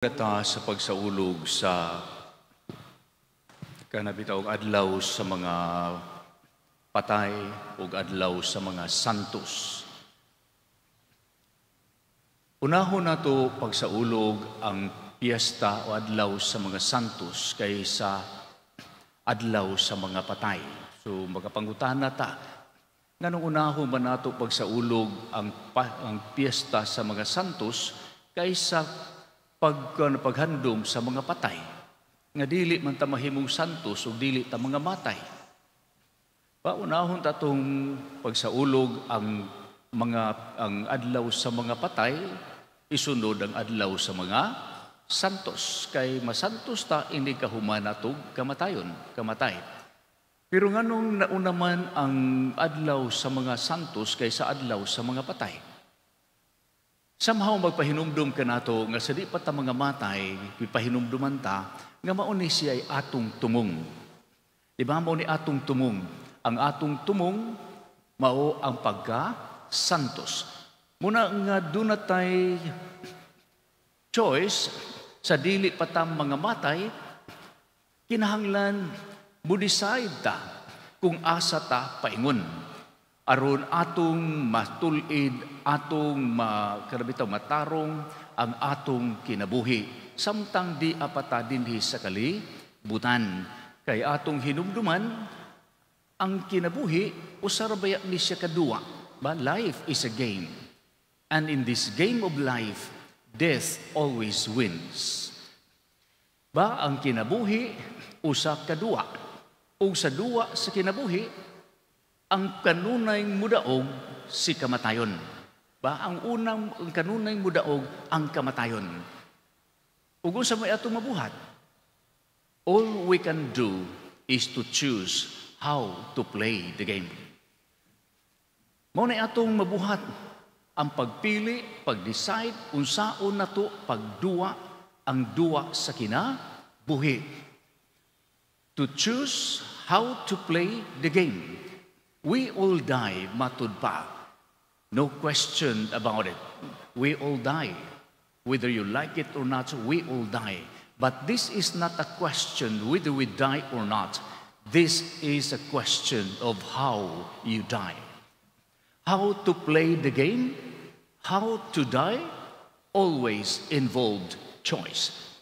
Ta sa pagsaulog sa kanabitaw adlaw sa mga patay ug adlaw sa mga santos. Unahon nato pagsaulog ang piyesta o adlaw sa mga santos kaysa adlaw sa mga patay. So magapangutana ta, nganong unahon ba nato pagsaulog ang piyesta sa mga santos kaysa paghandom sa mga patay? Nga dili man ta mahimong santos ug dili ta mga matay. Paunahon ta tong pagsaulog ang adlaw sa mga patay, isunod ang adlaw sa mga santos, kay masantos ta ini kahuman atog kamatayon, kamatay. Pero nganong nauna man ang adlaw sa mga santos kaysa adlaw sa mga patay? Somehow magpahinumdum kanato nga sa di pa ta mga matay, ipahinumduman ta nga mao ni siya ay atong tumong. Di ba mao ni atong tumong? Ang atong tumong mao ang pagka santos. Muna nga duna tay choice sa dili pa ta mga matay, kinahanglan mo decide ta kung asa ta paingon. Aron atong matulid, atong makarabitaw matarong ang atong kinabuhi samtang di apata dinhi sa kalibutan. Kay atong hinumduman ang kinabuhi, usa ra baya ni siya kaduwa. But life is a game. And in this game of life, death always wins. Ba ang kinabuhi usa ka duwa. Ug sa duwa sa kinabuhi, ang kanunay mudaog si kamatayon. Ba ang unang ang kanunay mudaog ang kamatayon. Ug unsa may atong mabuhat? All we can do is to choose how to play the game. Mao na atong mabuhat ang pagpili, pag-decide, unsaon nato pagduwa ang duwa sa kinabuhi. To choose how to play the game. We all die, matud pa. No question about it. We all die. Whether you like it or not, we all die. But this is not a question whether we die or not. This is a question of how you die. How to play the game, how to die, always involved choice.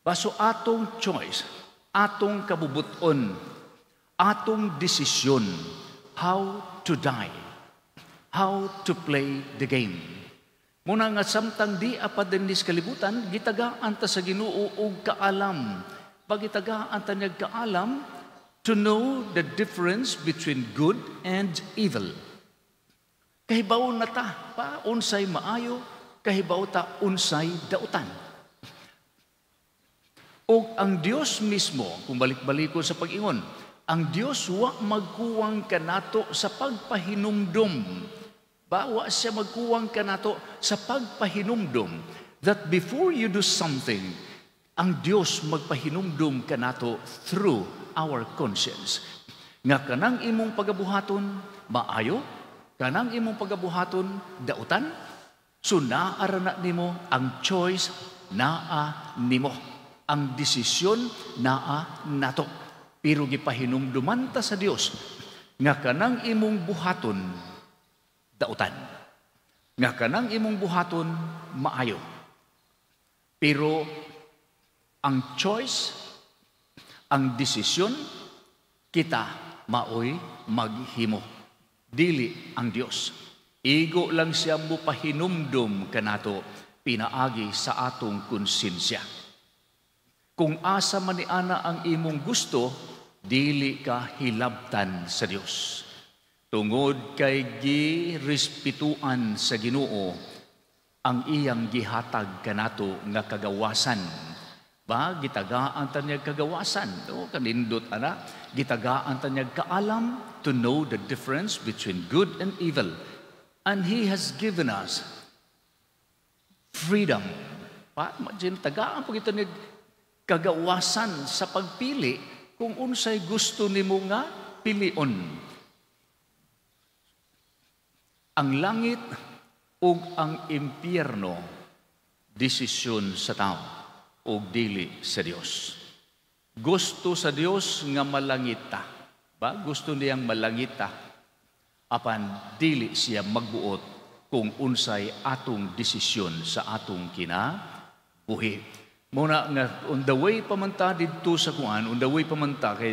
Baso atong choice, atong kabubuton, atong desisyon, how to die, how to play the game. Muna nga samtang di apa dinhi sa kalibutan, gitagaan ta sa Ginoo og kaalam. Pagitagaan ta niya kaalam to know the difference between good and evil. Kahibaw na ta pa unsay maayo, kahibaw ta unsay dautan. O ang Dios mismo, kung balik-baliko sa pag-ingon, ang Dios wa magkuwang kanato sa pagpahinumdum. Ba, wa siya magkuwang kanato sa pagpahinumdum that before you do something, ang Dios magpahinumdum kanato through our conscience. Nga kanang imong pagabuhaton, maayo, kanang imong pagabuhaton, dautan, so naa ra na nimo ang choice, naa nimo. Ang desisyon naa nato. Pero gipahinumduman ta sa Dios nga kanang imong buhaton dautan. Nga kanang imong buhaton maayo. Pero ang choice, ang desisyon, kita maoy maghimo. Dili ang Dios. Igo lang siya mo pahinumdum kanato pinaagi sa atong konsensya. Kung asa man ni ana ang imong gusto, dili ka hilabtan sa Dios. Tungod kay girespetuan sa Ginoo ang iyang gihatag kanato nga kagawasan. Ba gitagaan ta niya kagawasan. O kanindot ana, gitagaan ta niya kaalam to know the difference between good and evil. And He has given us freedom. Pa, tagaan po kita niya kagawasan sa pagpili kung unsay gusto nimo nga pilion. Ang langit ug ang impyerno Desisyon sa tao o dili sa Dios. Gusto sa Dios nga malangit ta. Ba? Gusto niyang malangit ta. Apan dili siya magbuot kung unsay atong desisyon sa atong kinabuhi. Mao na nga on the way pa man ta didto sa kuan, on the way pa man ta, kay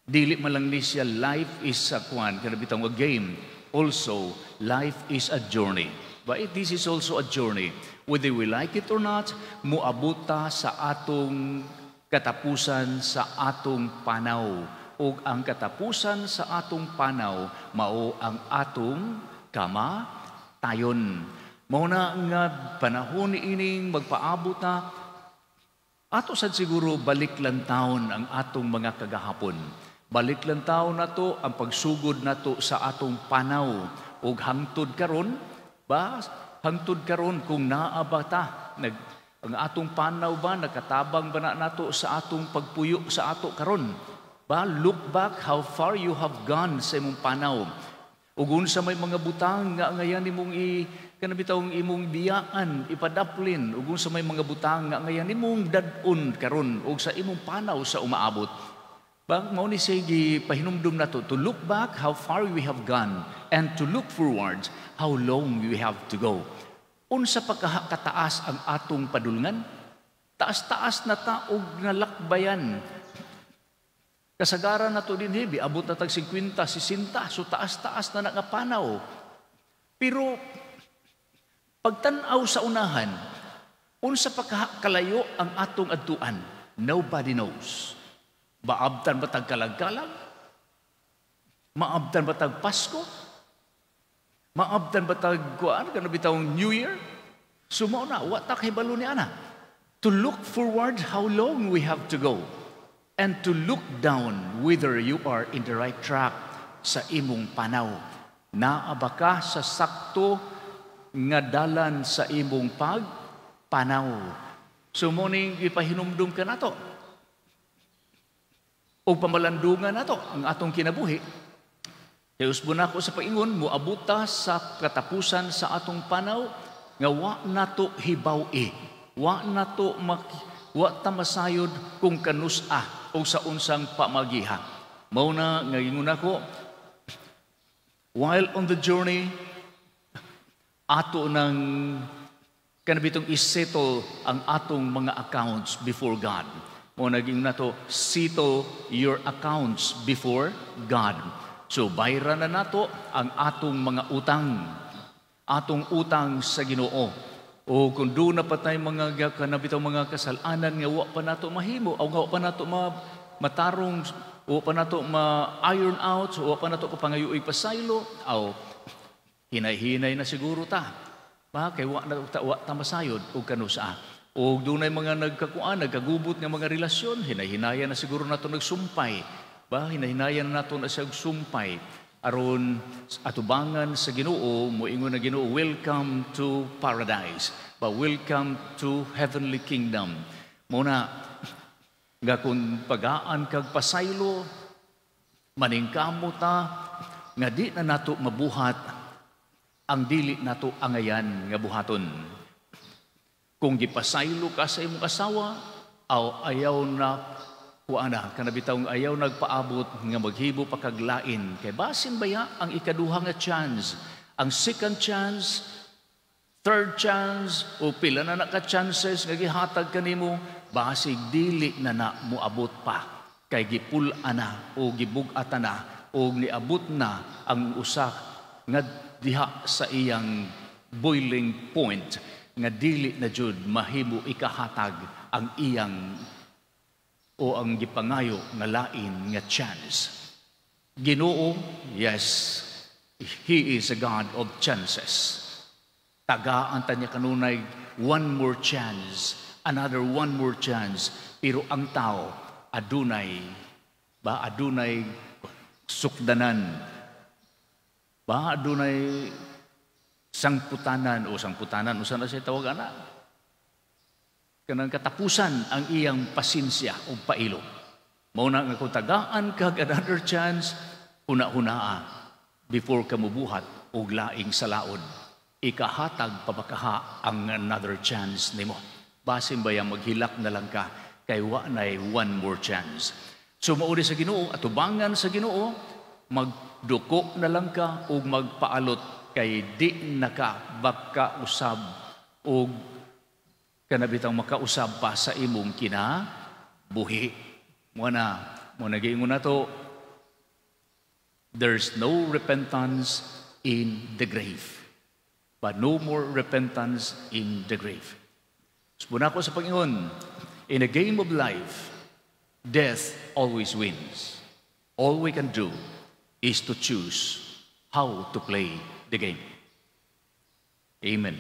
dili man lang ni siya life is a kuan kana bitang a game. Also, life is a journey. But this is also a journey. Whether we like it or not, muabot ta sa atong katapusan sa atong panaw. Ug ang katapusan sa atong panaw mao ang atong kamatayon. Mao na nga panahon ining magpaabot na ato sad siguro balik lang taon ang atong mga kagahapon. Balik lang taon nato ang pagsugod nato sa atong panaw ug hangtod karon ba, hangtod karon kung naa ba ta nag ang atong panaw ba, nakatabang ba na nato sa atong pagpuyo sa ato karon ba? Look back how far you have gone sa imong panaw ug unsa may mga butang nga ngayan nimong i kana bitawng imong biyaan, ipadaplin, ug unsa may mga butang nga ngayan nimong dad-on karon ug sa imong panaw sa umaabot ba. Mao ni siya pahinumdum nato to look back how far we have gone and to look forward how long we have to go. Unsa pa kataas ang atong padulngan? Taas-taas na ta og nalakbayan. Kasagaran nato dinhi, abot na tag 50, 60, so taas-taas na nga panaw. Pero pagtan-aw sa unahan, unsa pa kalayo ang atong adtuan? Nobody knows. Maabtan ba tag kalag-kalag? Maabtan ba tag Pasko? Maabtan ba tag kuan kana bitawng New Year? So mao na, wa ta kahibalo ni ana. To look forward how long we have to go and to look down whether you are in the right track sa imong panaw. Naa ba ka sa sakto nga dalan sa imong pagpanaw? So mao ning ipahinumdum ka nato. O pamalandungan nato ang atong kinabuhi. Kay usbon ako sa paingon, moabot ta sa katapusan sa atong panaw nga wa nato hibaw-i. Wa nato wa ta masayod kung kanus-a o sa unsang pamagiha. Mao na nga ingon ako, while on the journey, ato nang kanabitong isettle ang atong mga accounts before God. Mao naging nato, settle your accounts before God. So bayran na nato ang atong mga utang. Atong utang sa Ginoo. O kung duna pa tay mga kanabitaw mga kasalanan nga wa pa nato mahimo o nga wa pa nato matarong, wa pa nato ma-iron out, wa pa nato kapangayo'y pasaylo, aw hinay-hinay na siguro ta. Ba kay wa na ta, wa ta masayod og kanusa. O dunay mga nagkakuan, nagkagubot nga mga relasyon, hinay-hinayan na siguro nato nagsumpay. Ba hinay-hinayan na nato na siya og sumpay aron atubangan sa Ginoo, moingon na Ginoo, "Welcome to paradise." Ba, welcome to heavenly kingdom. Mao na nga kung pagaan kag pasaylo, maningkamo ta nga di na nato mabuhat ang dili nato angayan nga buhaton. Kung gipasaylo ka sa imong asawa, aw ayaw na kuana kana bitawng ayaw nagpaabot nga maghibo pa kag lain, kay basin baya ang ikaduha nga chance, ang second chance, third chance, o pila na naka chances nga gihatag kanimo, basig dili na na moabot pa kay gipul-an na o gibug-atan na o niabot na ang usa nga diha sa iyang boiling point nga dili na jud mahimo ikahatag ang iyang o ang gipangayo nga lain nga chance. Ginoo, yes, He is a God of chances. Tagaan ta niya kanunay one more chance, another one more chance. Pero ang tao, adunay, ba, adunay sukdanan, ba, adunay sangputanan o sangputanan, usa na siya tawag ana, kanang katapusan ang iyang pasensya o pailo. Mao na nga kung tagaan kag another chance, huna-hunaa before ka mubuhat og laing salaod. Ikahatag pa bakaha ang another chance nimo? Basin ba yang maghilak na lang ka kay wa nay one more chance? So mao sa Ginoo, atubangan sa Ginoo, magduko na lang ka ug magpaalot kay di na ka baka usab og kanabitang makausab pa sa imong kinabuhi. Mo na giingon nato, there's no repentance in the grave. But no more repentance in the grave. Usbon ko sa Panginoon, in a game of life, death always wins. All we can do is to choose how to play the game. Amen.